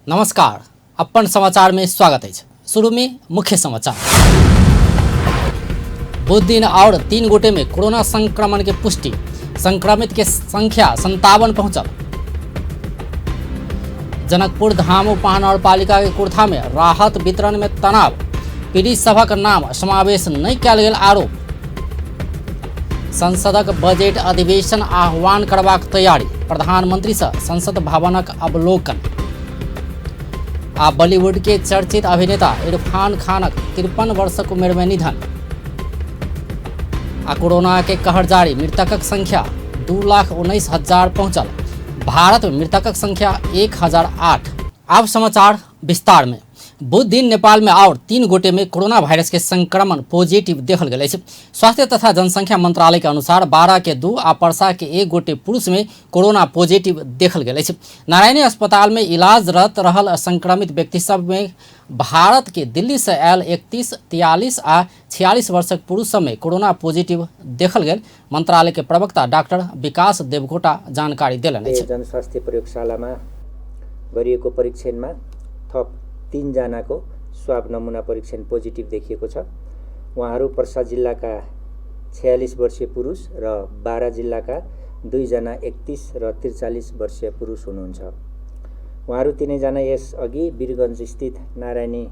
नमस्कार, अपन समाचार में स्वागत अछि। शुरू में मुख्य समाचार। बुध दिन और 3 गोटे में कोरोना संक्रमण के पुष्टि, संक्रमित के संख्या 57 पहुंचल। जनकपुर धाम उपमहानगरपालिका के कुर्था में राहत वितरण में तनाव, पीड़ित सभक नाम समावेश नहीं कयल गेल आरोप। संसदक बजट अधिवेशन आह्वान करबाक तैयारी, प्रधानमंत्री से संसद भवनक अवलोकन। आ बॉलीवुड के चर्चित अभिनेता इरफान खानक 53 वर्षक उम्र में निधन। आ कोरोना के कहर जारी, मृतकक संख्या 2,19,000 पहुंचल। भारत में मृतकक संख्या 1,008। आब समाचार विस्तार में। बुध दिन नेपाल में और 3 गोटे में कोरोना वायरस के संक्रमण पॉजिटिव देखल गेल अछि। स्वास्थ्य तथा जनसंख्या मंत्रालय के अनुसार 12 के 2 आ परसा के 1 गोटे पुरुष में कोरोना पॉजिटिव देखल गेल अछि। नारायणी अस्पताल में इलाजरत रहल संक्रमित व्यक्ति सब में भारत के दिल्ली से आयल 31, 43 आ 46 वर्षक पुरुष सब में कोरोना पॉजिटिव देखल गेल मंत्रालय के प्रवक्ता डॉक्टर विकास देवकोटा जानकारी देलनि अछि। जनस्वास्थ्य प्रयोगशालामा गरिएको परीक्षणमा थप 3 जनाको स्वाब नमुना परीक्षण पोजिटिभ देखिएको छ। उहाँहरू पर्सा जिल्लाका 46 वर्षीय पुरुष र 12 जिल्लाका 2 जना 31 र 43 वर्षीय पुरुष हुनुहुन्छ। उहाँहरू तिनैजना यसअघि वीरगञ्ज स्थित नारायणी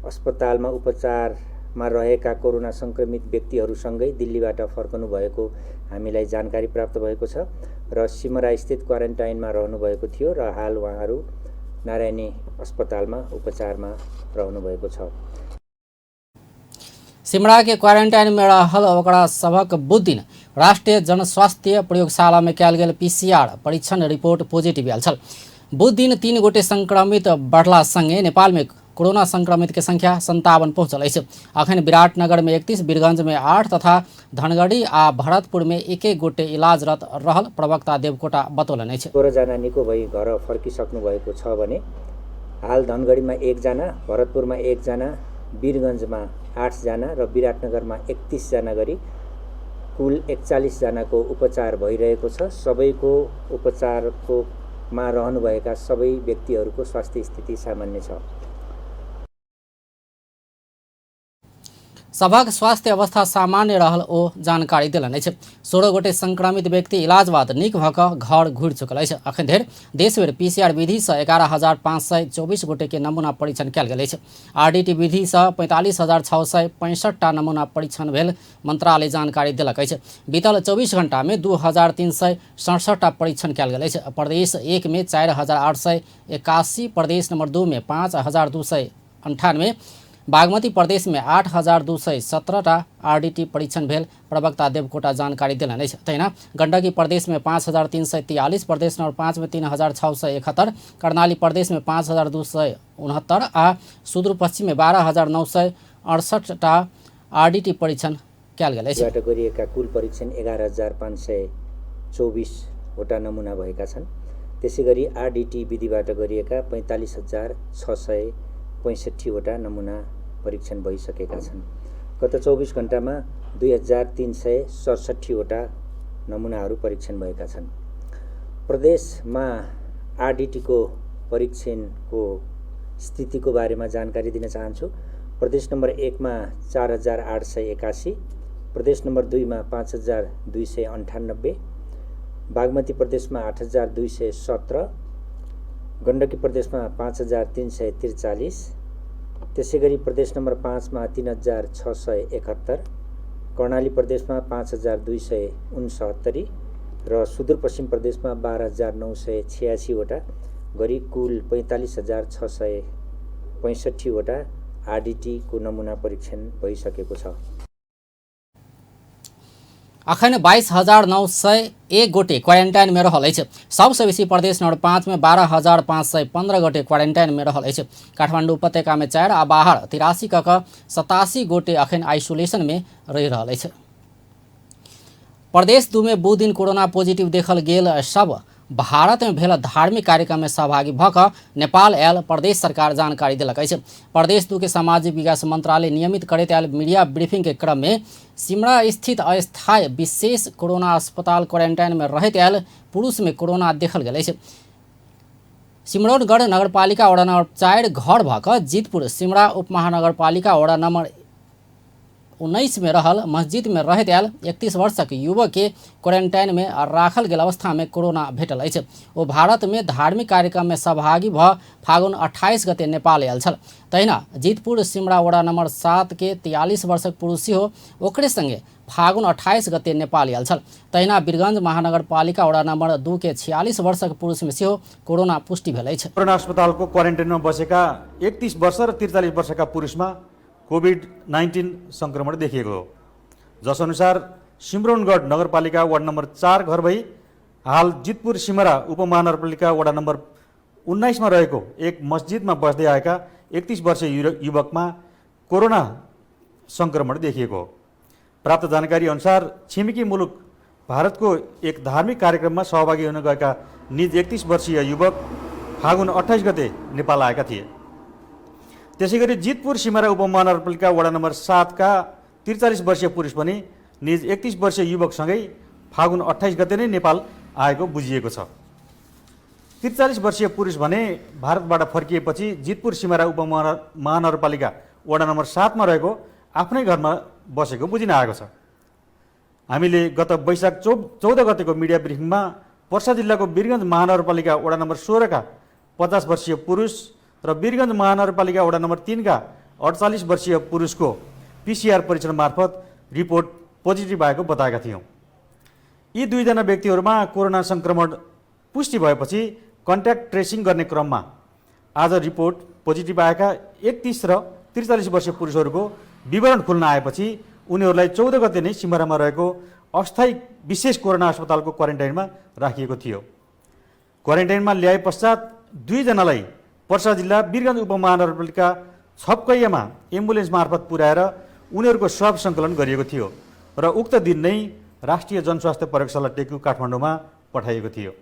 अस्पतालमा उपचारमा रहेका कोरोना सङ्क्रमित व्यक्तिहरूसँगै दिल्लीबाट फर्कनु भएको हामीलाई जानकारी प्राप्त भएको छ र सिमरा स्थित क्वारेन्टाइनमा रहनुभएको थियो र हाल उहाँहरू नारायणी अस्पतालमा उपचारमा रहनुभएको छ। सिमरा के क्वारेंटाइन में रहल ओकरा सभक बुध दिन राष्ट्रीय जनस्वास्थ्य प्रयोगशाला में कयल गेल पीसीआर परीक्षण रिपोर्ट पॉजिटिव आयल छल। बुध दिन 3 गोटे संक्रमित बढ़ला संगे नेपाल में कोरोना संक्रमित के संख्या 57 पहुंचल अछि। अखन विराटनगर में 31, वीरगंज में 8 तथा धनगढ़ी आ भरतपुर में 1 गोटे इलाजरत रहल प्रवक्ता देवकोटा बतौलनि अछि। 16 जना निको भई घर फर्किसक्नु भएको छ भने हाल धनगढीमा 1 जना, भरतपुरमा 1 जना, वीरगंजमा 8 जना र विराटनगरमा 31 जना गरी कुल 41 जनाको उपचार भइरहेको छ। सबैको उपचारको मा रहनुभएका सबै व्यक्तिहरूको स्वास्थ्य स्थिति सामान्य छ। सभक स्वास्थ्य अवस्था सामान्य रहल ओ जानकारी देलनि अछि। 16 गोटे संक्रमित व्यक्ति इलाज बाद नीक भऽ कऽ घर घुरि चुकल अछि। अखन धरि देशभरि पीसीआर विधि सँ 11,524 गोटे के नमूना परीक्षण कयल गेल अछि। आरडीटी विधि सँ 45,665 टा नमूना परीक्षण भेल मंत्रालय जानकारी देलक अछि। बीतल 24 घंटा में 2,367 टा परीक्षण कयल गेल अछि। प्रदेश 1 में 4,881, प्रदेश नंबर 2 में 5,298, बागमती प्रदेश में 8,217 टा आरडीटी परीक्षण भेल प्रवक्ता देवकोटा जानकारी देलनि अछि। तहिना गंडकी प्रदेश में 5,343, प्रदेश नंबर 5 में 3,671, कर्णाली प्रदेश में 5,269 आ सुदूरपश्चिम में 12,968 टा आरडीटी परीक्षण कयल गेल अछि। बाट गरिएका कुल परीक्षण 11,524 वटा नमुना भएका छन्। त्यसैगरी आरडीटी विधिबाट गरिएका 45,665 वटा नमुना परीक्षण भइसकेका छन्। गत 24 घण्टामा 2,367 वटा नमुनाहरू परीक्षण भएका छन्। प्रदेशमा आरडीटीको परीक्षणको स्थितिको बारेमा जानकारी दिन चाहन्छु। प्रदेश नम्बर 1 मा 4,881, प्रदेश नम्बर 2 मा 5,298, बागमती प्रदेशमा 8,217, गण्डकी प्रदेशमा 5,343, त्यसैगरी प्रदेश नम्बर 5 मा 3,671, कर्णाली प्रदेशमा 5,269 र सुदूरपश्चिम प्रदेशमा 12,986 वटा गरी कुल 45,665 वटा आरडीटी को नमुना परीक्षण भइसकेको छ। अखन 22,901 गोटे क्वारेंटाइन में रहल अछि। सबसँ बेसी प्रदेश नंबर 5 में 12,515 गोटे क्वारेंटाइन में रहल अछि। काठमांडू उपत्यका में 4 आ बाहर 83 क क 87 गोटे अखन आइसोलेशन में रहि रहल अछि। प्रदेश 2 में बुध दिन कोरोना पॉजिटिव देखल गेल सब भारत में भेल धार्मिक कार्यक्रम में सहभागी भऽ कऽ नेपाल आयल प्रदेश सरकार जानकारी देलक अछि। प्रदेश 2 के सामाजिक विकास मंत्रालय नियमित करैत आयल मीडिया ब्रीफिंग के क्रम में सिमरा स्थित अस्थायी विशेष कोरोना अस्पताल क्वारेंटाइन में रहैत आयल पुरुष में कोरोना देखल गेल अछि। सिमरौनगढ़ नगरपालिका वडा नम्बर 4 घर भऽ कऽ जितपुर सिमरा उपमहानगरपालिका वडा नम्बर 19 में रहल मस्जिद में रहैत आयल 31 वर्षक युवक के क्वारेंटाइन में राखल गेल अवस्था में कोरोना भेटल अछि। ओ भारत में धार्मिक कार्यक्रम में सहभागी भऽ फागुन 28 गते नेपाल आयल छल। तहिना जितपुर सिमरा वडा नम्बर 7 के 43 वर्षक पुरुष सेहो ओकरे संगे फागुन 28 गते नेपाल आयल छल। तहिना वीरगंज महानगरपालिका वडा नम्बर 2 के 46 वर्षक पुरुष में सेहो कोरोना पुष्टि भेल अछि। कोरोना अस्पतालको क्वारेन्टाइनमा बसेका 31 वर्ष र 43 वर्षका पुरुषमा कोभिड-19 सङ्क्रमण देखिएको हो। जसअनुसार सिमरौनगढ नगरपालिका वार्ड नम्बर 4 घर भई हाल जितपुर सिमरा उपमहानगरपालिका वडा नम्बर 19 मा रहेको एक मस्जिदमा बस्दै आएका 31 वर्षीय युवकमा कोरोना सङ्क्रमण देखिएको हो। प्राप्त जानकारी अनुसार छिमेकी मुलुक भारतको एक धार्मिक कार्यक्रममा सहभागी हुन गएका निज 31 वर्षीय युवक फागुन 28 गते नेपाल आएका थिए। त्यसैगरी जितपुर सिमरा उपमहानगरपालिका वडा नम्बर 7 का 43 वर्षीय पुरुष पनि निज 31 वर्षीय युवकसँगै फागुन 28 गते नै नेपाल आएको बुझिएको छ। 43 वर्षीय पुरुष भने भारतबाट फर्किएपछि जितपुर सिमरा उपमहानगरपालिका वडा नम्बर 7 मा रहेको आफ्नै घरमा बसेको बुझिन आएको छ। हामीले गत वैशाख 14 गतेको मिडिया ब्रिफिङमा पर्सा जिल्लाको वीरगञ्ज महानगरपालिका वडा नम्बर 16 का 50 वर्षीय पुरुष र वीरगञ्ज महानगरपालिका वडा नम्बर 3 का 48 वर्षीय पुरुषको पिसिआर परीक्षण मार्फत रिपोर्ट पोजिटिभ आएको बताएका थियौँ। यी दुईजना व्यक्तिहरूमा कोरोना सङ्क्रमण पुष्टि भएपछि कन्ट्याक्ट ट्रेसिङ गर्ने क्रममा आज रिपोर्ट पोजिटिभ आएका 31 र 43 वर्षीय पुरुषहरूको विवरण खुल्न आएपछि उनीहरूलाई 14 गते नै सिमरामा रहेको अस्थायी विशेष कोरोना अस्पतालको क्वारेन्टाइनमा राखिएको थियो। क्वारेन्टाइनमा ल्याए पश्चात दुईजनालाई पर्सा जिल्ला वीरगञ्ज उपमहानगरपालिका छपकैयामा एम्बुलेन्स मार्फत पुर्याएर उनीहरूको स्वाब सङ्कलन गरिएको थियो र उक्त दिन नै राष्ट्रिय जनस्वास्थ्य प्रयोगशाला टेकु काठमाडौँमा पठाइएको थियो।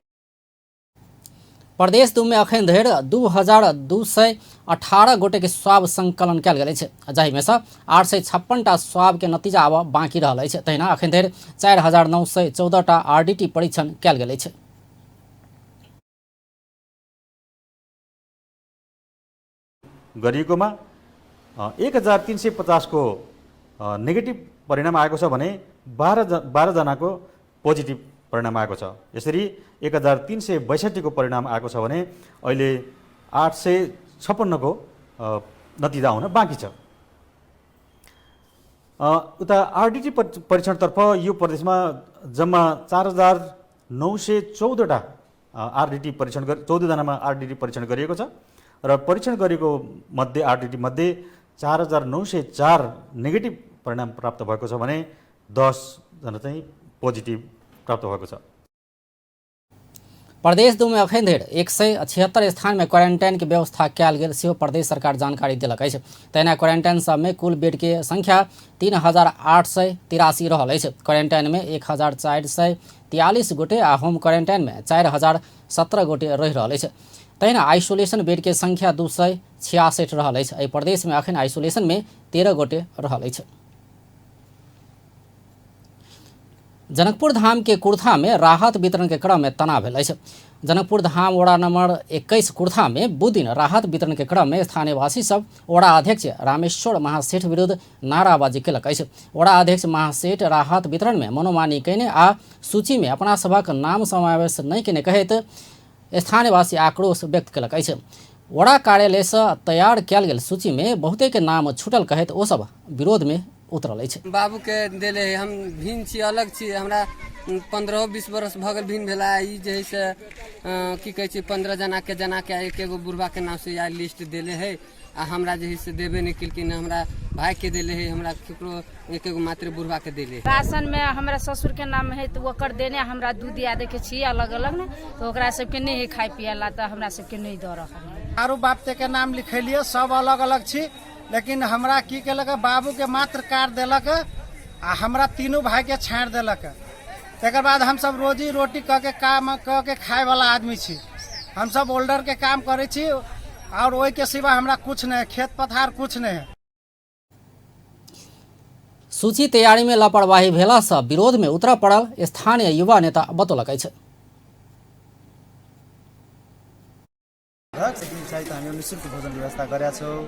प्रदेश 2 में अखन धरि 2218 गोटे के स्वाब संकलन कयल गेल अछि, जाहिमे सँ 856 टा स्वाब के नतीजा आब बाँकी रहल अछि। तहिना अखन धरि 4914 टा आरडीटी परीक्षण कयल गेल अछि। गरिएकोमा 1350 को नेगेटिभ परिणाम आएको छ भने 12 जनाको पोजिटिभ परिणाम आएको छ। यसरी 1362 को परिणाम आएको छ भने अहिले 856 को नतिजा आउन बाँकी छ। उता आरडिटी परीक्षणतर्फ यो प्रदेशमा जम्मा 4914 टा आरडिटी परीक्षण 14 जनामा आरडिटी परीक्षण गरिएको छ र परीक्षण गरेको मध्ये आरडिटी मध्ये 4904 नेगेटिभ परिणाम प्राप्त भएको छ भने 10 जना चाहिँ पोजिटिभ प्राप्त भएको छ। प्रदेश 2 में अखन धरि 176 स्थान में क्वारेंटाइन के व्यवस्था कयल गेल सेहो प्रदेश सरकार जानकारी देलक अछि। तहिना क्वारेंटाइन सब में कुल बेड के संख्या 3883 रहल अछि। क्वारेंटाइन में 1443 गोटे आ होम क्वारेंटाइन में 4017 गोटे रहि रहल अछि। तहिना आइसोलेशन बेड के संख्या 266 रहल अछि। एहि प्रदेश में अखन आइसोलेशन में 13 गोटे रहल अछि। जनकपुर धाम के कुर्था में राहत वितरण के क्रम में तनाव भेल अछि। जनकपुर धाम वडा नंबर 21 कुर्था में बुध दिन राहत वितरण के क्रम में स्थानीयवासी सब वडा अध्यक्ष रामेश्वर महासेठ विरुद्ध नाराबाजी केलक अछि। वडा अध्यक्ष महासेठ राहत वितरण में मनोमानी कयने आ सूची में अपना सभक नाम समावेश नहि केने कहैत स्थानीयवासी आक्रोश व्यक्त केलक अछि। वडा कार्यालय से तैयार कयल गेल सूची में बहुते के नाम छूटल कहैत ओ सब विरोध में उतरल अछि। बाबू के देले है, हम भिन्न छी, अलग छी, हमरा 15-20 बरस भऽ गेल भिन्न भेला। ई जे है से की कहै छै 15 जना के जना के एक एगो बुढ़बा के नाम से आइ लिस्ट देले है आ हमरा जे है से देबे नहि केलखिन। हमरा भाई के देले है, हमरा केकरो एक एगो मात्र बुढ़बा के देले है। राशन में हमरा ससुर के नाम है तो ओकर देने, हमरा दू दियाद के छी अलग अलग ने, तो ओकरा सबके नहीं है खाय पिए ला, तो हमरा सबके नहीं दऽ रहल है। चारू बाप के नाम लिखेलिए, सब अलग अलग छी, लेकिन हमरा की केलक बाबू के मात्र कार्ड देलक आ हमरा तीनू भाई के छाँटि देलक। तकर बाद हमसब रोजी रोटी कऽ के काम कऽ के खाय वाला आदमी छी, हमसब ओल्डर के काम करै छी और ओहि के सिवा हमरा कुछ नहीं है, खेत पथार कुछ नहीं है। सूची तैयारी में लापरवाही भेला से विरोध में उतरय पड़ल स्थानीय युवा नेता बतौलक अछि। चाहिँ त हामी निःशुल्क भोजन व्यवस्था गरेका छौँ।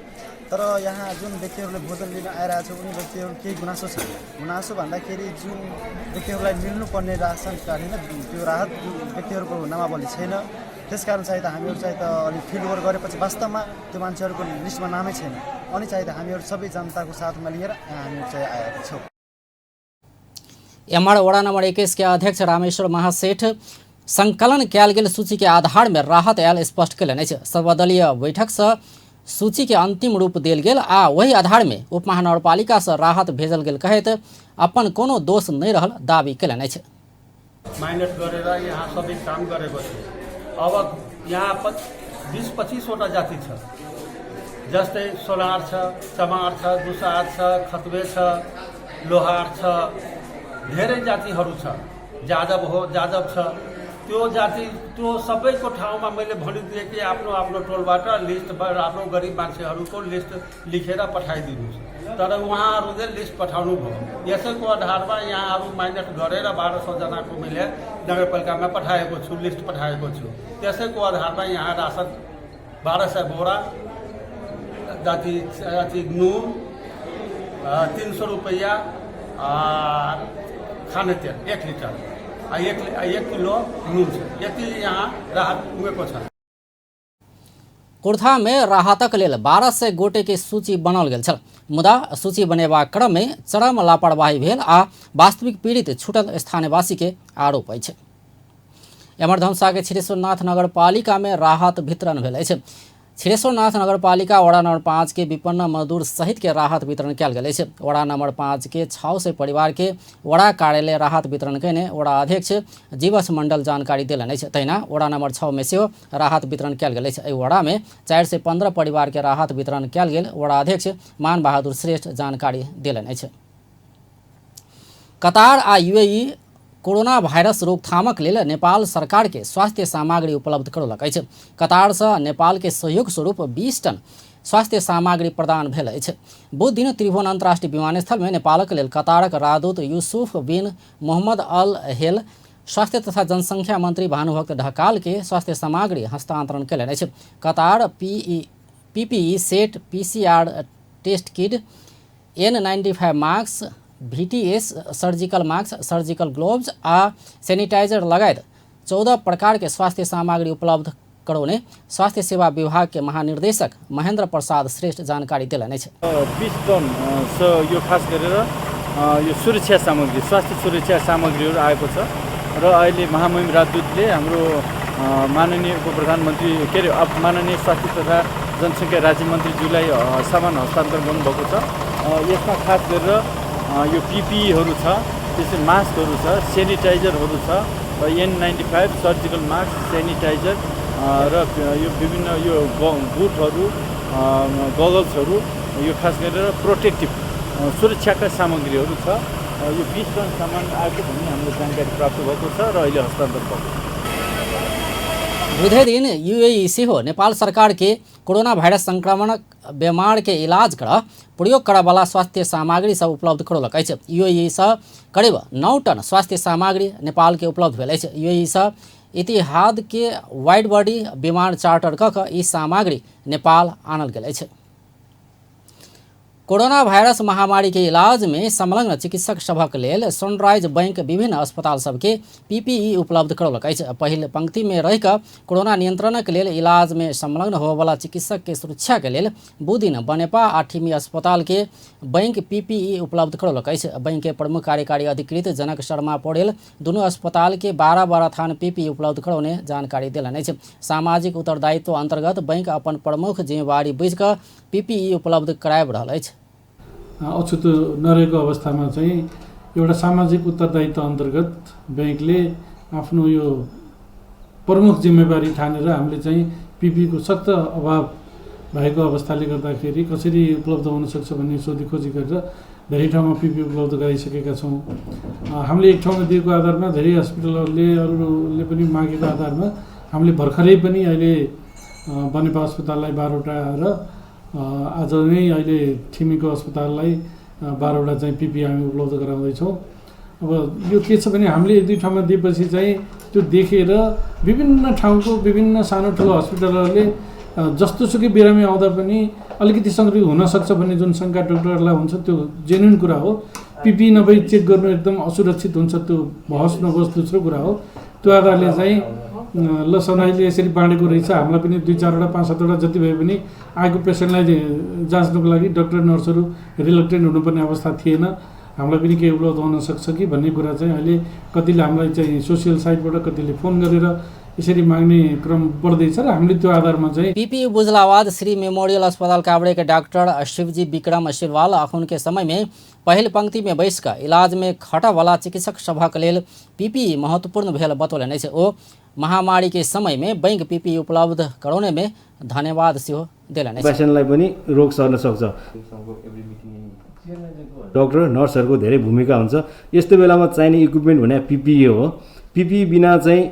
तर यहाँ जुन व्यक्तिहरूले भोजन लिन आइरहेको छ उनी व्यक्तिहरू केही गुनासो छ। गुनासो भन्दाखेरि जुन व्यक्तिहरूलाई मिल्नुपर्ने रासन कार्ड होइन, त्यो राहत व्यक्तिहरूको नामावली छैन। त्यसकारण चाहिँ त हामीहरू चाहिँ त अलिक फिल्ड वर्क गरेपछि वास्तवमा त्यो मान्छेहरूको लिस्टमा नामै छैन। अनि चाहिँ त हामीहरू सबै जनताको साथमा लिएर हामीहरू चाहिँ आएका छौँ। एम्हर वडा नंबर 21 के अध्यक्ष रामेश्वर महासेठ संकलन कयल गेल सूची के आधार में राहत आयल स्पष्ट कयलनि अछि। सर्वदलीय बैठक से सूची के अंतिम रूप देल गेल आ वही आधार में उपमहानगरपालिका से राहत भेजल गेल कहैत अपन कोनो दोष नहि रहल दावी कयलनि अछि। माइनस गरेर यहाँ सबै काम गरेको छु। अब यहाँ 20-25 वटा जाति छ, जस्तै सोनार छ, चमार छ, दुसार छ, खत्वे छ, लोहार छ, धेरै जातिहरू छ। जाजब हो, जाजब छ। त्यो जाति त्यो सबैको ठाउँमा मैले भनिदिएँ कि आफ्नो आफ्नो टोलबाट लिस्ट, आफ्नो गरिब मान्छेहरूको लिस्ट लेखेर पठाइदिनुहोस्। तर उहाँहरूले लिस्ट पठाउनु भयो। यसैको आधारमा यहाँहरू माइनस गरेर 1200 जनाको मैले नगरपालिकामा पठाएको छु, लिस्ट पठाएको छु। त्यसैको आधारमा यहाँ रासन 1200 बोरा जति अथी नुन, 300 रुपैयाँ, खाने तेल 1 लिटर, 1 किलो नुन छ। यति यहाँ राहत पुगेको छ। कुर्था में राहतक लेल 1200 गोटे के सूची बनल गेल छल, मुदा सूची बनेबाक क्रम में चरम लापरवाही भेल आ वास्तविक पीड़ित छूटल स्थानीयवासी के आरोप अछि। एम्हर धनुषा के क्षीरेश्वरनाथ नगरपालिका में राहत वितरण भेल अछि। क्षीरेश्वरनाथ नगरपालिका वडा नंबर 5 के विपन्न मजदूर सहित के राहत वितरण कयल गेल अछि। वडा नंबर 5 के 600 परिवार के वडा कार्यालय राहत वितरण कयने वडा अध्यक्ष जीवछ मंडल जानकारी देलनि अछि। तहिना वडा नंबर 6 में सेहो राहत वितरण कयल गेल अछि। एहि वडा में 415 परिवार के राहत वितरण कयल गेल वडा अध्यक्ष मान बहादुर श्रेष्ठ जानकारी देलनि अछि। कतार आ यूएई कोरोना वायरस रोकथामक लेल नेपाल सरकार के स्वास्थ्य सामग्री उपलब्ध करौलक अछि। कतारसँ नेपाल के सहयोग स्वरूप 20 टन स्वास्थ्य सामग्री प्रदान भेल अछि। बुध दिन त्रिभुवन अन्तर्राष्ट्रिय विमानस्थलमे नेपालक लेल कतारक राजदूत यूसुफ बिन मोहम्मद अल हेल स्वास्थ्य तथा जनसङ्ख्या मन्त्री भानुभक्त ढकाल के स्वास्थ्य सामग्री हस्तान्तरण कयलनि अछि। कतार PPE set, PCR test kit, N95 mask, VTS surgical mask, surgical gloves आ सेनिटाइजर लगायत 14 प्रकार के स्वास्थ्य सामग्री उपलब्ध करौने स्वास्थ्य सेवा विभाग के महानिर्देशक महेन्द्र प्रसाद श्रेष्ठ जानकारी देलनि अछि। 20 टन यो खास गरेर यो सुरक्षा सामग्री, स्वास्थ्य सुरक्षा सामग्रीहरू आएको छ र अहिले महामहिम राजदूतले हाम्रो माननीय उप प्रधानमन्त्री, के अरे, अब माननीय स्वास्थ्य तथा जनसङ्ख्या राज्य मन्त्रीज्यूलाई सामान हस्तान्तरण गर्नुभएको छ। यसमा खास गरेर यो पिपिईहरू छ, त्यसै मास्कहरू छ, सेनिटाइजरहरू छ र N95 surgical mask, sanitizer र यो विभिन्न यो बुटहरू, गगल्सहरू, यो खास गरेर प्रोटेक्टिभ सुरक्षाका सामग्रीहरू छ। यो 20 टन सामान आएको भन्ने हाम्रो जानकारी प्राप्त भएको छ र अहिले हस्तान्तरण भएको छ। बुधे दिन यूएई सेहो नेपाल सरकार के कोरोना वायरस संक्रमणक बेमार के इलाज कर प्रयोग करऽवला स्वास्थ्य सामग्री सब उपलब्ध करौलक अछि। यूएई सँ करीब 9 टन स्वास्थ्य सामग्री नेपाल के उपलब्ध भेल अछि। यूएई सँ इतिहाद के वाइड बॉडी विमान चार्टर कऽ कऽ ई सामग्री नेपाल आनल गेल अछि। कोरोना वायरस महामारी के इलाज में संलग्न चिकित्सक सभक लेल सनराइज बैंक विभिन्न अस्पताल सबके पीपीई उपलब्ध करौलक अछि। पहिल पंक्ति में रहि कऽ कोरोना नियंत्रणक लेल इलाज में संलग्न होबयवला चिकित्सक के सुरक्षा के लेल बुधदिन बनेपा आ ठिमी अस्पताल के बैंक पीपीई उपलब्ध करौलक अछि। बैंक के प्रमुख कार्यकारी अधिकृत जनक शर्मा पौडेल दुनू अस्पताल के 12-12 थान पीपीई उपलब्ध करौने जानकारी देलनि अछि। सामाजिक उत्तरदायित्व अंतर्गत बैंक अपन प्रमुख जिम्मेवारी बुझि कऽ पीपीई उपलब्ध कराबि रहल अछि। अछुतो नरहेको अवस्थामा चाहिँ एउटा सामाजिक उत्तरदायित्व अन्तर्गत ब्याङ्कले आफ्नो यो प्रमुख जिम्मेवारी ठानेर हामीले चाहिँ पिपिईको सख्त अभाव भएको अवस्थाले गर्दाखेरि कसरी उपलब्ध हुनसक्छ भन्ने सोधीखोजी गरेर धेरै ठाउँमा पिपिई उपलब्ध गराइसकेका छौँ। हामीले एक ठाउँमा दिएको आधारमा धेरै हस्पिटलहरूले, अरूले पनि मागेको आधारमा हामीले भर्खरै पनि अहिले बनेपा अस्पताललाई 12वटा र आज नै अहिले ठिमीको अस्पताललाई 12वटा चाहिँ पिपिई हामी उपलब्ध गराउँदैछौँ। अब यो के छ भने हामीले एक दुई ठाउँमा दिएपछि चाहिँ त्यो देखेर विभिन्न ठाउँको विभिन्न सानो ठुलो हस्पिटलहरूले जस्तोसुकै बिरामी आउँदा पनि अलिकति सङ्क्रमित हुनसक्छ भन्ने जुन शङ्का डक्टरहरूलाई हुन्छ त्यो जेन्युन कुरा हो। पिपी नभई चेक गर्नु एकदम असुरक्षित हुन्छ, त्यो बहस नबहस दोस्रो कुरा हो। त्यो आधारले चाहिँ ल सनराइजले यसरी बाँडेको रहेछ, हामीलाई पनि 2-4 वटा 5-7 वटा जति भए पनि आएको पेसेन्टलाई जाँच्नुको लागि डक्टर नर्सहरू रिलक्टेन्ट हुनुपर्ने अवस्था थिएन, हामीलाई पनि केही उपलब्ध हुन सक्छ कि भन्ने कुरा चाहिँ अहिले कतिले हामीलाई चाहिँ सोसियल साइटबाट कतिले फोन गरेर यसरी माग्ने क्रम बढ्दैछ र हामीले त्यो आधारमा चाहिँ पीपीई बुझलाबाद श्री मेमोरियल अस्पताल काभ्रे के डॉक्टर शिवजी विक्रम सिलवाल अखुन के समय में पहिल पंक्ति में बैस कऽ इलाज में खटऽ वाला चिकित्सक सभक लेल पीपीई महत्वपूर्ण भेल बतौलनि अछि। ओ महामारी के समय में बैंक पीपीई उपलब्ध करौने में धन्यवाद सेहो देलनि अछि। पेसेन्टलाई पनि रोग सर्न सक्छ। डक्टर नर्सहरूको धेरै भूमिका हुन्छ। यस्तो बेलामा चाहिने इक्विपमेन्ट भने पिपिई हो। पिपिई बिना चाहिँ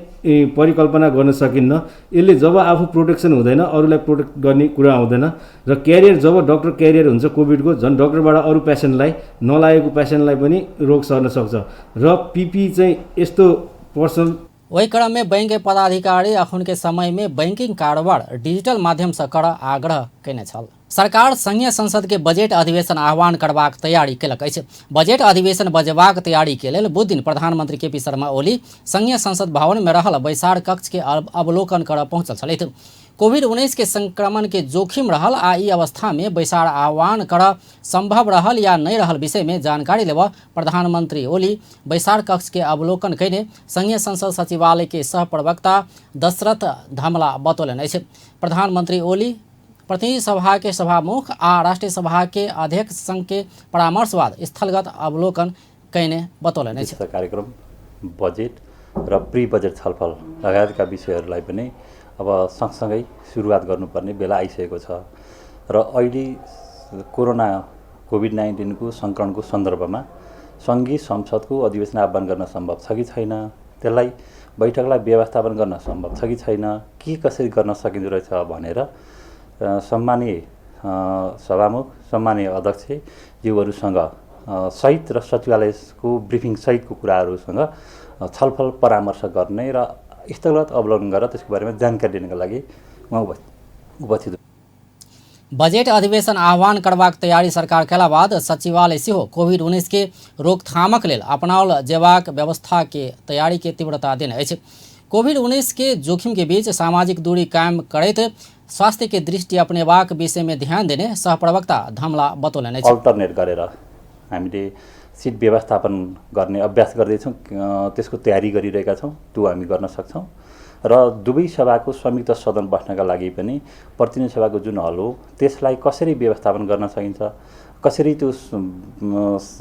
परिकल्पना गर्न सकिन्न। यसले जब आफू प्रोटेक्सन हुँदैन अरूलाई प्रोटेक्ट गर्ने कुरा आउँदैन र क्यारियर जब डक्टर क्यारियर हुन्छ कोभिडको, झन् डक्टरबाट अरू पेसेन्टलाई नलागेको पेसेन्टलाई पनि रोग सर्न सक्छ र पिपिई चाहिँ यस्तो पर्सनल। ओहि क्रम में बैंक के पदाधिकारी अखुन के समय में बैंकिंग कारोबार डिजिटल माध्यम से कर आग्रह केने छल। सरकार संघीय संसद के बजट अधिवेशन आह्वान करबाक तैयारी केलक अछि। बजट अधिवेशन बजेबाक तैयारी के लेल बुधदिन प्रधानमंत्री केपी शर्मा ओली संघीय संसद भवन में रहल बैसार कक्ष के अवलोकन कर पहुंचल छलथि। कोविड-19 के संक्रमण के जोखिम रहल आ ई अवस्था में बैसार आह्वान कर संभव रहल या नहीं रहल विषय में जानकारी लेब प्रधानमंत्री ओली बैसार कक्ष के अवलोकन कयने संघीय संसद सचिवालय के सह प्रवक्ता दशरथ धमला बतौलनि अछि। प्रधानमंत्री ओली प्रतिनिधि सभा के सभामुख आ राष्ट्रीय सभा के अध्यक्ष संघ के परामर्श बाद स्थलगत अवलोकन कयने बतौलनि अछि। कार्यक्रम बजेट र प्री बजेट छलफल लगायतका विषयहरूलाई पनि अब सँगसँगै सुरुवात गर्नुपर्ने बेला आइसकेको छ र अहिले कोरोना कोभिड-19को सङ्क्रमणको सन्दर्भमा सङ्घीय संसदको अधिवेशन आह्वान गर्न सम्भव छ कि छैन, त्यसलाई बैठकलाई व्यवस्थापन गर्न सम्भव छ कि छैन, के कसरी गर्न सकिँदो रहेछ भनेर सम्मानीय सभामुख, सम्मानीय अध्यक्षज्यूहरूसँग सहित र सचिवालयको ब्रिफिङ सहितको कुराहरूसँग छलफल परामर्श गर्ने र स्थलगत अवलोकन गरेर त्यसको बारेमा जानकारी दिनका लागि उहाँ उपस्थित। बजेट अधिवेशन आह्वान करबाक तैयारी सरकार केला बाद सचिवालय सेहो कोविड-19 के रोकथामक लेल अपनाओल जेबाक व्यवस्था के तैयारी के तीव्रता देने अछि। कोविड-19 के जोखिम के बीच सामाजिक दूरी कायम करैत स्वास्थ्य के दृष्टि अपनेबाक विषय में ध्यान देने सहप्रवक्ता धमला बतौलनि अछि। अल्टरनेट गरेर हामीले सिट व्यवस्थापन गर्ने अभ्यास गर्दैछौँ, त्यसको तयारी गरिरहेका छौँ, त्यो हामी गर्न सक्छौँ र दुवै सभाको संयुक्त सदन बस्नका लागि पनि प्रतिनिधि सभाको जुन हल हो त्यसलाई कसरी व्यवस्थापन गर्न सकिन्छ, कसरी त्यो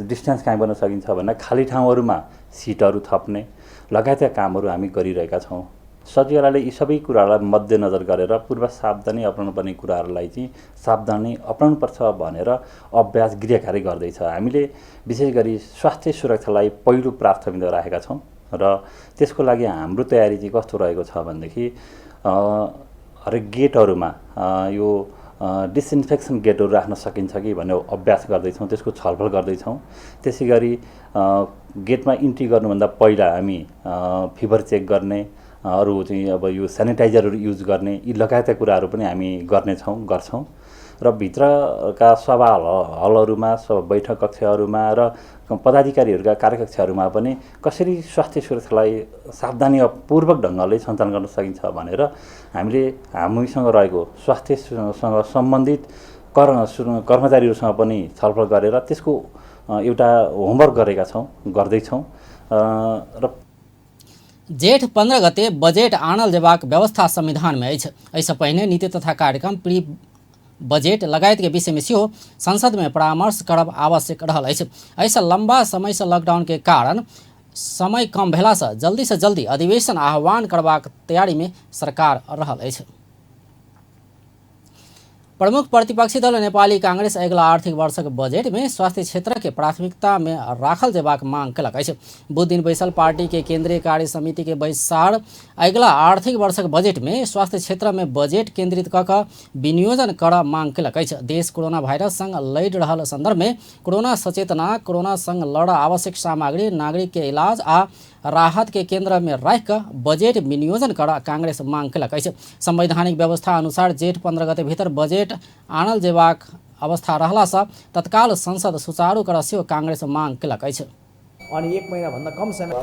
डिस्टेन्स कायम गर्न सकिन्छ भनेर खाली ठाउँहरूमा सिटहरू थप्ने लगायतका कामहरू हामी गरिरहेका छौँ। सचिवालयले यी सबै कुराहरूलाई मध्यनजर गरेर पूर्व सावधानी अप्नाउनु पर्ने कुराहरूलाई चाहिँ सावधानी अप्नाउनुपर्छ भनेर अभ्यास गृहकार्य गर्दैछ। हामीले विशेष गरी स्वास्थ्य सुरक्षालाई पहिलो प्राथमिकता राखेका छौँ र त्यसको लागि हाम्रो तयारी चाहिँ कस्तो रहेको छ भनेदेखि हरेक गेटहरूमा यो डिसइन्फेक्सन गेटहरू राख्न सकिन्छ कि भन्ने अभ्यास गर्दैछौँ, त्यसको छलफल गर्दैछौँ। त्यसै गरी गेटमा इन्ट्री गर्नुभन्दा पहिला हामी फिभर चेक गर्ने, अरू चाहिँ अब यो सेनिटाइजरहरू युज गर्ने, यी लगायतका कुराहरू पनि हामी गर्नेछौँ, गर्छौँ र भित्रका सभा हलहरूमा, बैठक कक्षहरूमा र पदाधिकारीहरूका कार्यकक्षहरूमा पनि कसरी स्वास्थ्य सुरक्षालाई सावधानीपूर्वक ढङ्गले सञ्चालन गर्न सकिन्छ भनेर हामीले हामीसँग रहेको स्वास्थ्यसँग सम्बन्धित कर्मचारीहरूसँग पनि छलफल गरेर त्यसको एउटा होमवर्क गरेका छौँ, गर्दैछौँ। र जेठ 15 गते बजेट आनल जेबाक व्यवस्था संविधान में अछि। एहिसँ पहिने नीति तथा कार्यक्रम, प्री बजेट लगायत के विषय में सेहो संसद में परामर्श करब आवश्यक रहल अछि। एहिसँ लंबा समय से लॉकडाउन के कारण समय कम भेलासँ जल्दी से जल्दी अधिवेशन आह्वान करबाक तैयारी में सरकार रहल अछि। प्रमुख प्रतिपक्षी दल नेपाली कांग्रेस अगिला आर्थिक वर्षक बजेट में स्वास्थ्य क्षेत्र के प्राथमिकता में राखल जेबाक मांग केलक अछि। बुधदिन बैसल पार्टी के केंद्रीय कार्य समिति के बैसार अगिला आर्थिक वर्षक बजेट में स्वास्थ्य क्षेत्र में बजेट केंद्रित क कऽ विनियोजन कर मांग केलक अछि। देश कोरोना वायरस संग लड़ि रहल संदर्भ में कोरोना सचेतना, कोरोना संग लड़ आवश्यक सामग्री, नागरिक के इलाज आ राहत के केंद्र में राखि कऽ बजट विनियोजन कर कांग्रेस मांग केलक अछि। संवैधानिक व्यवस्था अनुसार जेठ 15 गते भीतर बजट आनल जेबाक अवस्था रहला सँ तत्काल संसद सुचारू कर सेहो कांग्रेस मांग केलक अछि। अनि एक महिनाभन्दा कम समय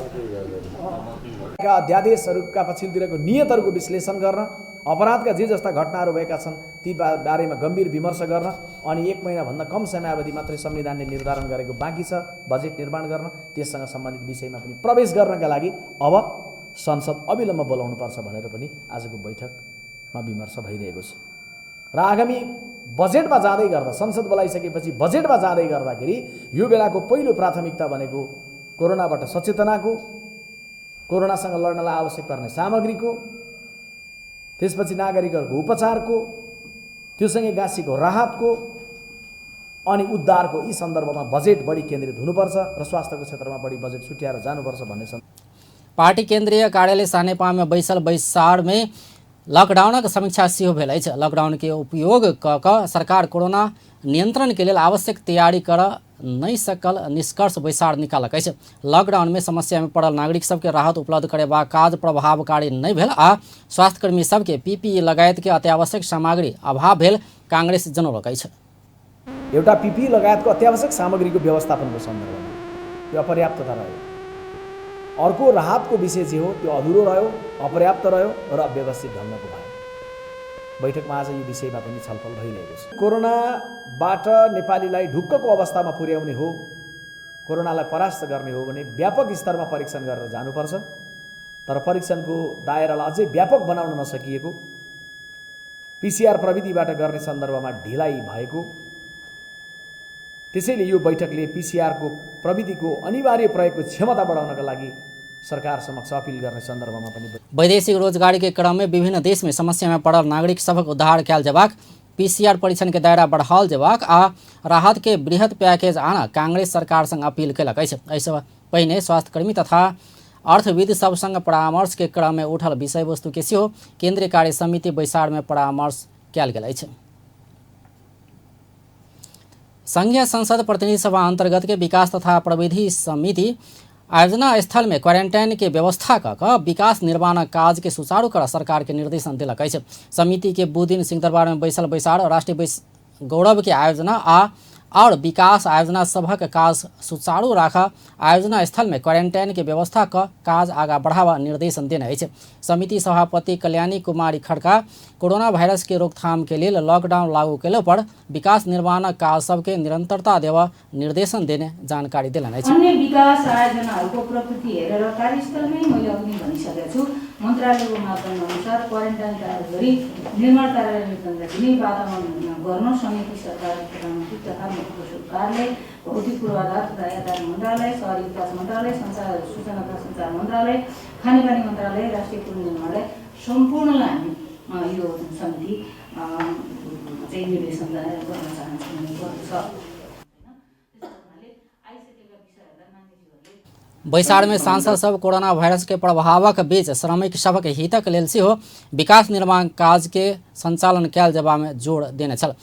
अध्यादेशहरूका पछिल्लोतिरको नियतहरूको विश्लेषण गर्न, अपराधका जे जस्ता घटनाहरू भएका छन् ती बारेमा गम्भीर विमर्श गर्न अनि एक महिनाभन्दा कम समयावधि मात्रै संविधानले निर्धारण गरेको बाँकी छ बजेट निर्माण गर्न, त्यससँग सम्बन्धित विषयमा पनि प्रवेश गर्नका लागि अब संसद अविलम्ब बोलाउनुपर्छ भनेर पनि आजको बैठकमा विमर्श भइरहेको छ। र आगामी बजेटमा जाँदै गर्दा, संसद बोलाइसकेपछि बजेटमा जाँदै गर्दाखेरि यो बेलाको पहिलो प्राथमिकता भनेको कोरोनाबाट सचेतनाको, कोरोनासँग लड्नलाई आवश्यक पर्ने सामग्रीको, त्यसपछि नागरिकहरूको उपचारको, त्योसँगै गाँसिएको राहतको अनि उद्धारको, यी सन्दर्भमा बजेट बढी केन्द्रित हुनुपर्छ र स्वास्थ्यको क्षेत्रमा बढी बजेट छुट्याएर जानुपर्छ भन्ने। पार्टी केन्द्रीय कार्यालय सानेपामे बैसल बैसारमे लकडाउनक समीक्षा सेहो भेल अछि। लकडाउन के उपयोग क कऽ सरकार कोरोना नियंत्रण के लेल आवश्यक तैयारी कर नहि सकल निष्कर्ष बैसार निकालक अछि। लकडाउन में समस्या में पड़ल नागरिक सबके राहत उपलब्ध करेबाक काज प्रभावकारी नहि भेल आ स्वास्थ्यकर्मी सबके पीपीई लगायत के अत्यावश्यक सामग्री अभाव भेल कांग्रेस जनौलक अछि। एउटा पीपीई लगायतको अत्यावश्यक सामग्रीको व्यवस्थापनको सन्दर्भमा त्यो अपर्याप्तता रह्यो। अर्को राहतको विषय जे हो त्यो अधुरो रह्यो, अपर्याप्त रह्यो र अव्यवस्थित ढङ्गको भयो। बैठकमा आज यो विषयमा पनि छलफल भइरहेको छ। कोरोनाबाट नेपालीलाई ढुक्कको अवस्थामा पुर्याउने हो, कोरोनालाई परास्त गर्ने हो भने व्यापक स्तरमा परीक्षण गरेर जानुपर्छ। तर परीक्षणको दायरालाई अझै व्यापक बनाउन नसकिएको, पीसीआर प्रविधिबाट गर्ने सन्दर्भमा ढिलाइ भएको, त्यसैले यो बैठकले पीसीआरको प्रविधिको अनिवार्य प्रयोगको क्षमता बढाउनका लागि सरकार समक्ष अपील गर्ने सन्दर्भमा पनि। वैदेशिक रोजगारी के क्रम में विभिन्न देश में समस्या में पड़ल नागरिक सभक उद्धार कयल जेबाक, पीसीआर परीक्षण के दायरा बढ़ाओल जेबाक आ राहत के बृहत पैकेज आना कांग्रेस सरकार संग अपील केलक अछि। एहिसँ पहिने स्वास्थ्यकर्मी तथा अर्थविद सब संग परामर्श के क्रम में उठल विषय वस्तु के सेहो केंद्रीय कार्य समिति बैसार में परामर्श कयल गेल अछि। संघीय संसद प्रतिनिधि सभा अंतर्गत के विकास तथा प्रविधि समिति आयोजना स्थल में क्वारेंटाइन के व्यवस्था क विकास निर्माण काज के सुचारू कर सरकार के निर्देशन देलक अछि। समिति के बुधदिन सिंहदरबार में बैसल बैसार राष्ट्रीय गौरव के आयोजना आ और विकास आयोजना सभक काज सुचारू राख आयोजना स्थल में क्वारेंटाइन के व्यवस्था क काज आगा बढ़ावा निर्देशन देने अछि। समिति सभापति कल्याणी कुमारी खड़का कोरोना वायरस के रोकथाम के लेल लॉकडाउन लागू केलो पर विकास निर्माण काज सबके निरंतरता देवा निर्देशन देने जानकारी देलनि अछि। अन्य विकास आयोजनाहरूको प्रकृति हेरेर कार्यस्थलमै मैले अघि नै भनिसकेको छु, मन्त्रालयको मापदण्ड अनुसार क्वारेन्टाइन कार्य गरी निर्माण कार्यालय दिने वातावरण गर्न समिति सरकार, प्रधानमन्त्री तथा मुख्य सचिव कार्यालय, भौतिक पूर्वाधार तथा यातायात मन्त्रालय, सहरी विकास मन्त्रालय, संचार सूचना तथा सञ्चार मन्त्रालय, खानेपानी मन्त्रालय, राष्ट्रिय पुनर्निर्माणलाई सम्पूर्णलाई हामी यो समिति चाहिँ निर्देशन गर्न चाहन्छौँ गर्दछ। बैसार में सांसद सब कोरोना वायरस के प्रभावक बीच श्रमिक सबक हितक लेल सेहो विकास निर्माण काज के संचालन कयल जेबा में जोर देने छल।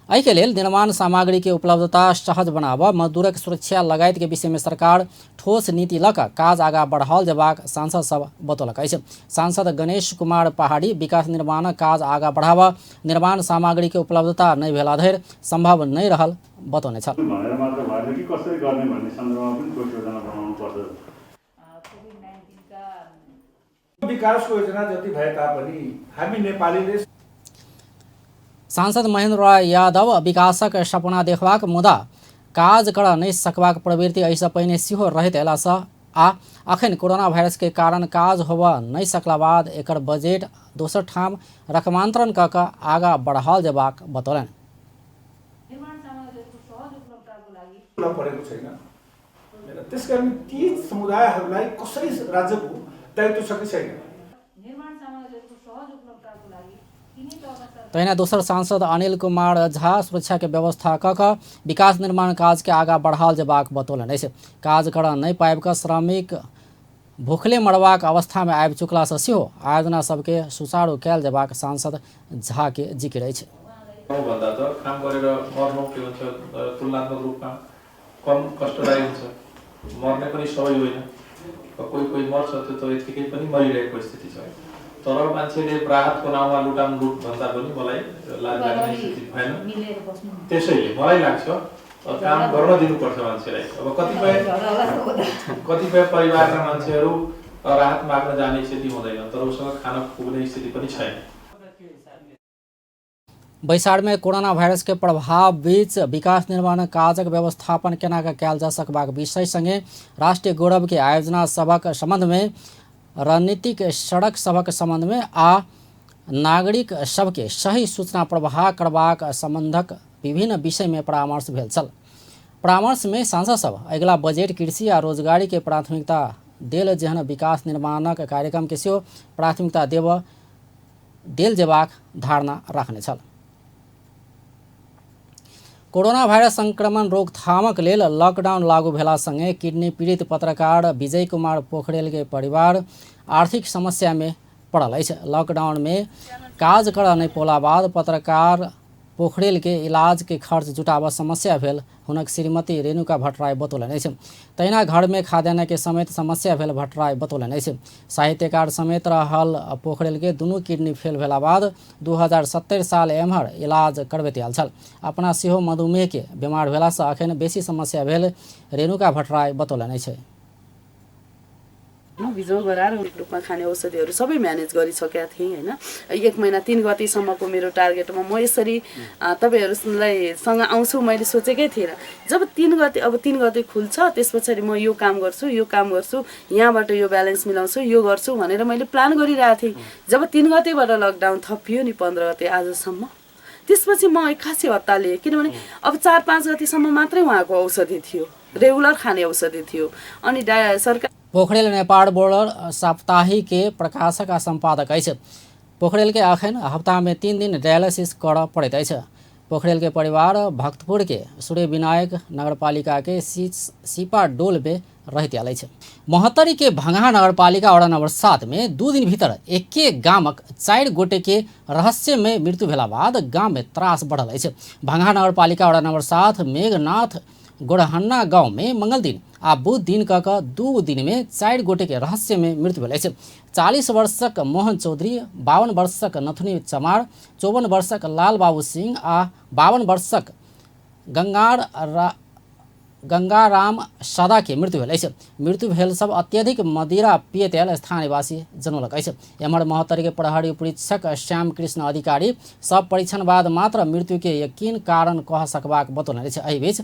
एहिके लेल निर्माण सामग्री के उपलब्धता सहज बनाबऽ, मजदूरक सुरक्षा लगायत के विषय में सरकार ठोस नीति लऽ कऽ काज आगा बढ़ाओल जेबाक सांसद सब बतौलक अछि। सांसद गणेश कुमार पहाड़ी विकास निर्माण काज आगा बढ़ाबऽ, निर्माण सामग्री के उपलब्धता नहि भेला धरि संभव नहि रहल बतौने छल। विकासको योजना जति भए तापनि हामी नेपालीले। सांसद महेन्द्र राय यादव विकासक सपना देखबाक मुदा काज कर नहि सकबाक प्रवृत्ति एहिसँ पहिने सेहो रहैत अयलासँ आ अखन कोरोना वायरस के कारण काज होबऽ नहि सकला बाद एकर बजट दोसर ठाम रकमांतरण कऽ कऽ आगा बढ़ाओल जेबाक बतौलनि। परेको छैन, त्यसकारण ती समुदायहरूलाई कसरी राज्यको दायित्व छ कि छैन। तहिना दोसर सांसद अनिल कुमार झा सुरक्षा के व्यवस्था क कऽ विकास निर्माण काज के आगा बढ़ाओल जेबाक बतौलनि अछि। काज करऽ नहि पाबि कऽ श्रमिक भूखले मरबाक अवस्था में आबि चुकलासँ सेहो आयोजना सबके सुचारू कयल जेबाक सांसद झा के जिक्र अछि। भन्दा त काम गरेर मर्नु के भन्छ तुलनात्मक रूपमा कम कष्टदायी हुन्छ, मर्ने पनि सबै होइन। कोही कोही मर्छ, त्यो त यत्तिकै पनि मरिरहेको स्थिति छ। तर मान्छेले राहतको नाउँमा लुटाम लुट भन्दा पनि मलाई लाज लाग्ने स्थिति भएन। त्यसैले मलाई लाग्छ काम गर्न दिनुपर्छ मान्छेलाई। अब कतिपय कतिपय परिवारका मान्छेहरू राहत माग्न जाने स्थिति हुँदैन, तर उसँग खान पुग्ने स्थिति पनि छैन। बैसार में कोरोना वायरस के प्रभाव बीच विकास निर्माण काजक व्यवस्थापन केना कऽ कयल जा सकबाक विषय संगे राष्ट्रीय गौरव के आयोजना सभक संबंध में, रणनीतिक सड़क सभक संबंध में आ नागरिक सबके सही सूचना प्रवाह करबाक संबंधक विभिन्न विषय में परामर्श भेल छल। परामर्श में सांसद सब अगिला बजट कृषि आ रोजगारी के प्राथमिकता देल जेहन विकास निर्माणक कार्यक्रम के सेहो प्राथमिकता देल जेबाक धारणा राखने छल। कोरोना वायरस संक्रमण रोकथामक लेल लॉकडाउन लागू भेला संगे किडनी पीड़ित पत्रकार विजय कुमार पोखरेल के परिवार आर्थिक समस्या में पड़ल अछि। लॉकडाउन में काज करऽ नहि पौला बाद पत्रकार पोखरेल के इलाज के खर्च जुटाबऽ समस्या भेल हुनक श्रीमती रेणुका भट्टराई बतौलनि अछि। तहिना घर में खाद्यान्न के समेत समस्या भेल भट्टराई बतौलनि अछि। साहित्यकार समेत रहल पोखरेल के दुनू किडनी फेल भेला बाद 2070 साल एम्हर इलाज करबैत आयल छल। अपना सेहो मधुमेह के बीमार भेलासँ अखन बेसी समस्या भेल रेणुका भट्टराई बतौलनि अछि। बिजोग गराएर रूपमा खाने औषधिहरू सबै म्यानेज गरिसकेका थिएँ हैन। एक महिना 3 गतेसम्मको मेरो टार्गेटमा म यसरी तपाईहरुलाई सँग आउँछु मैले सोचेकै थिएन। जब 3 गते, अब 3 गते खुल्छ त्यस पछाडि म यो काम गर्छु, यो काम गर्छु, यहाँबाट यो ब्यालेन्स मिलाउँछु, यो गर्छु भनेर मैले प्लान गरिरहेको थिएँ। जब 3 गतेबाट लकडाउन थपियो नि 15 गते आजसम्म, त्यसपछि म खासै हतालिएँ, किनभने अब 4-5 गतेसम्म मात्रै उहाँको औषधि थियो, रेगुलर खाने औषधि थियो। अनि सरकार पोखरेल नेपाल बोर्डर साप्ताहिक के प्रकाशक आ संपादक अछि। पोखरेल के अखन हफ्ता में 3 दिन डायलिसिस करऽ पड़ैत अछि। पोखरेल के परिवार भक्तपुर के सूर्य विनायक नगरपालिका के सीपा डोल में रहैत आयल अछि। महोत्तरी के भंगहा नगरपालिका वडा नंबर 7 में 2 दिन भीतर एके गामक 4 गोटे के रहस्य में मृत्यु भेला बाद गाम में त्रास बढ़ल अछि। भंगहा नगरपालिका वडा नंबर 7 मेघनाथ गोरहन्ना गांव में मंगल दिन आ बुध दिन क 2 दिन में 4 गोटे के रहस्य में मृत्यु भेल अछि। 40 वर्षक मोहन चौधरी, 52 वर्षक नथुनी चमार, 54 वर्षक लाल बाबू सिंह आ 52 वर्षक गंगाराम सदा के मृत्यु भेल अछि। मृत्यु भेल सब अत्यधिक मदिरा पियत आयल स्थानीयवासी जनौलक अछि। एम्हर महोत्तरी के प्रहरी उपरीक्षक श्याम कृष्ण अधिकारी सब परीक्षण बाद मात्र मृत्यु के यकीन कारण कह सकबाक बतौलनि अछि। एहि बीच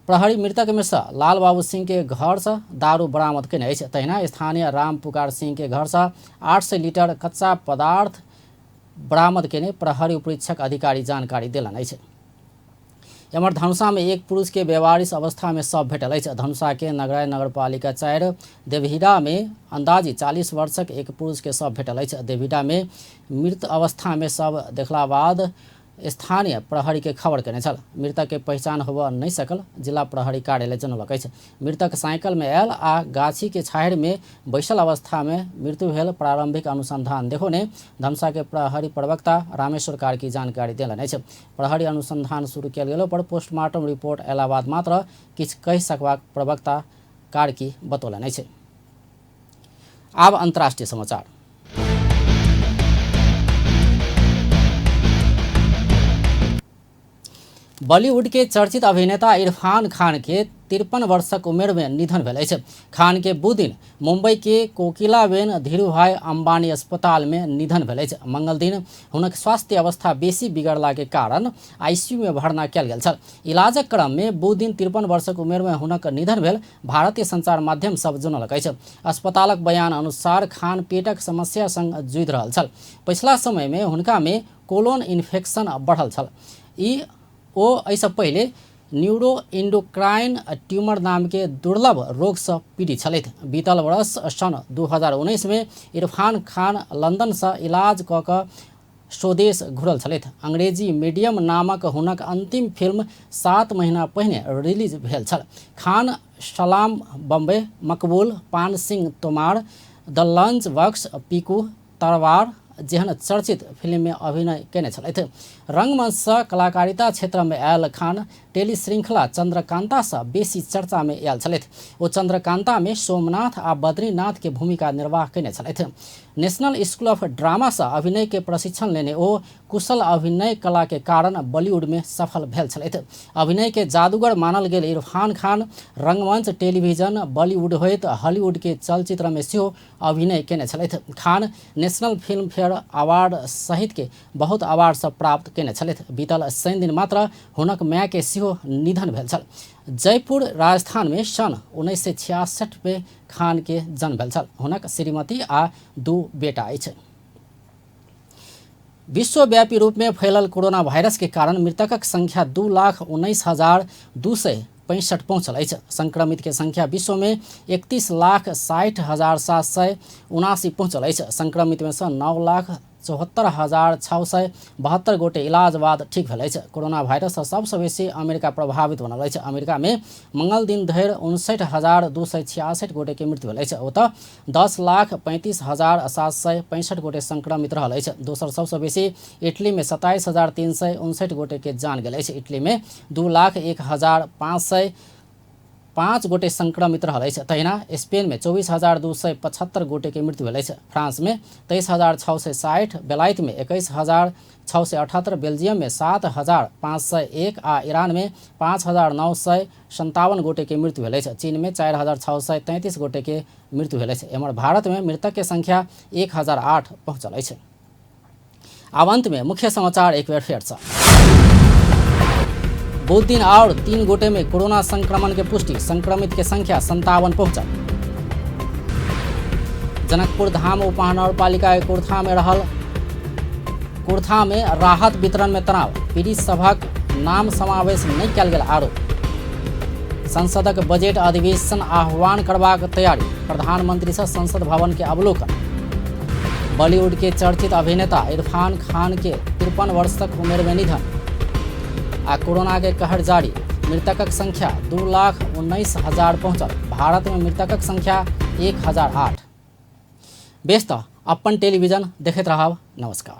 प्रहरी मृतक में से लाल बाबू सिंह के घर से दारू बरामद केने अछि। तहिना स्थानीय राम पुकार सिंह के घर से 800 लीटर कच्चा पदार्थ बरामद केने प्रहरी उपरीक्षक अधिकारी जानकारी देलनि अछि। एम्हर धनुषा में एक पुरुष के बेवारिस अवस्था में शव भेटल अछि। धनुषा के नगराय नगरपालिका 4 देवहीरा में अंदाजी 40 वर्षक एक पुरुष के शव भेटल अछि। देवहीरा में मृत अवस्था में शव देखला बाद स्थानीय प्रहरी के खबर केने छल। मृतक के पहचान होबऽ नहि सकल जिला प्रहरी कार्यालय जनौलक अछि। मृतक साइकिल में आयल आ गाछी के छाहरि में बैसल अवस्था में मृत्यु भेल प्रारंभिक अनुसंधान देखौने धनुषा के प्रहरी प्रवक्ता रामेश्वर कार्की जानकारी देलनि अछि। प्रहरी अनुसंधान शुरू कयल गेलो पर पोस्टमार्टम रिपोर्ट अयला बाद मात्र किछु कहि सकबाक प्रवक्ता कार्की बतौलनि अछि। आब अंतर्राष्ट्रीय समाचार। बॉलीवुड के चर्चित अभिनेता इरफान खान के 53 वर्षक उमेर में निधन भेल अछि। खान के बुध दिन मुंबई के कोकिलाबेन धीरूभाई अंबानी अस्पताल में निधन भेल अछि। मंगल दिन हुनक स्वास्थ्य अवस्था बेसी बिगड़ला के कारण आईसीयू में भर्ना कयल गेल छल। इलाजक क्रम में बुध दिन 53 वर्षक उमेर में हुनक निधन भेल भारतीय संचार माध्यम सब जनौलक अछि। अस्पतालक बयान अनुसार खान पेटक समस्या संग जुझि रहल छल। पछिला समय में हुनका में कोलोन इन्फेक्शन बढ़ल छल। ओ एहिसँ पहिले न्यूरो इंडोक्राइन ट्यूमर नाम के दुर्लभ रोग से पीड़ित छलथि। बीतल वर्ष सन 2019 में इरफान खान लंदन से इलाज कऽ कऽ स्वदेश घुरल छलथि। अंग्रेजी मीडियम नामक हुनक अंतिम फिल्म 7 महीना पहिने रिलीज भेल छल। Khan Salaam Bombay, Maqbool, Paan Singh Tomar, the lunch box, Piku, Talvar, जेहन चर्चित फिल्म में अभिनय केने छलथि। रंगमंच सँ कलाकारिता क्षेत्र में आयल खान टेली श्रृंखला चंद्रकांता सँ बेसी चर्चा में आयल छलथि। ओ चंद्रकांता में सोमनाथ आ बद्रीनाथ के भूमिका निर्वाह केने छलथि। नेशनल स्कूल ऑफ ड्रामा सँ अभिनय के प्रशिक्षण लेने ओ कुशल अभिनय कला के कारण बॉलीवुड में सफल भेल छलथि। अभिनय के जादूगर मानल गेल इरफान खान रंगमंच, टेलीविजन, बॉलीवुड होइत हॉलीवुड के चलचित्र में सेहो अभिनय केने छलथि। खान नेशनल फिल्म फेयर अवार्ड सहित के बहुत अवार्ड सब प्राप्त केने छलथि। बीतल शनि दिन मात्र हुनक माय के सेहो निधन भेल छल। जयपुर राजस्थान में सन 1966 में खान के जन्म भेल छल। हुनक श्रीमती आ 2 बेटा अछि। विश्वव्यापी रूप में फैलल कोरोना वायरस के कारण मृतकक संख्या 2,19,265 पहुँचल अछि। संक्रमित के संख्या विश्व में 31,60,779 पहुँचल अछि। संक्रमित में सँ 9,74,672 गोटे इलाज बाद ठीक भेल अछि। कोरोना वायरस सँ सबसँ बेसी अमेरिका प्रभावित बनल अछि। अमेरिका में मंगल दिन धरि 59,266 गोटे के मृत्यु भेल अछि। ओतऽ 10,35,765 गोटे संक्रमित रहल अछि। दोसर सबसँ बेसी इटली में 27,359 गोटे के जान गेल अछि। इटली में 2,01,505 गोटे संक्रमित रहल अछि। तहिना स्पेन में 24,275 गोटे के मृत्यु भेल अछि। फ्रांस में 23,660, बेलायत में 21,678, बेल्जियम में 7,501 आ ईरान में 5,957 गोटे के मृत्यु भेल अछि। चीन में 4,633 गोटे के मृत्यु भेल अछि। एम्हर भारत में मृतक के संख्या 1,008 पहुँचल अछि। आब अंत में मुख्य समाचार एक बेर फेर से। बुध दिन और 3 गोटे में कोरोना संक्रमण के पुष्टि, संक्रमित के संख्या 57 पहुंचल। जनकपुर धाम उपमहानगरपालिका के कुर्था में रहल कुर्था में राहत वितरण में तनाव, पीड़ित सभक नाम समावेश नहीं कयल गेल आरोप। संसदक बजट अधिवेशन आह्वान करबाक तैयारी, प्रधानमंत्री से संसद भवन के अवलोकन। बॉलीवुड के चर्चित अभिनेता इरफान खान के 53 वर्षक उम्र में निधन। आ कोरोना के कहर जारी, मृतकक संख्या 2,19,000 पहुंचल। भारत में मृतकक संख्या 1,008। बेस त अपन टेलीविजन देखैत रहब। नमस्कार।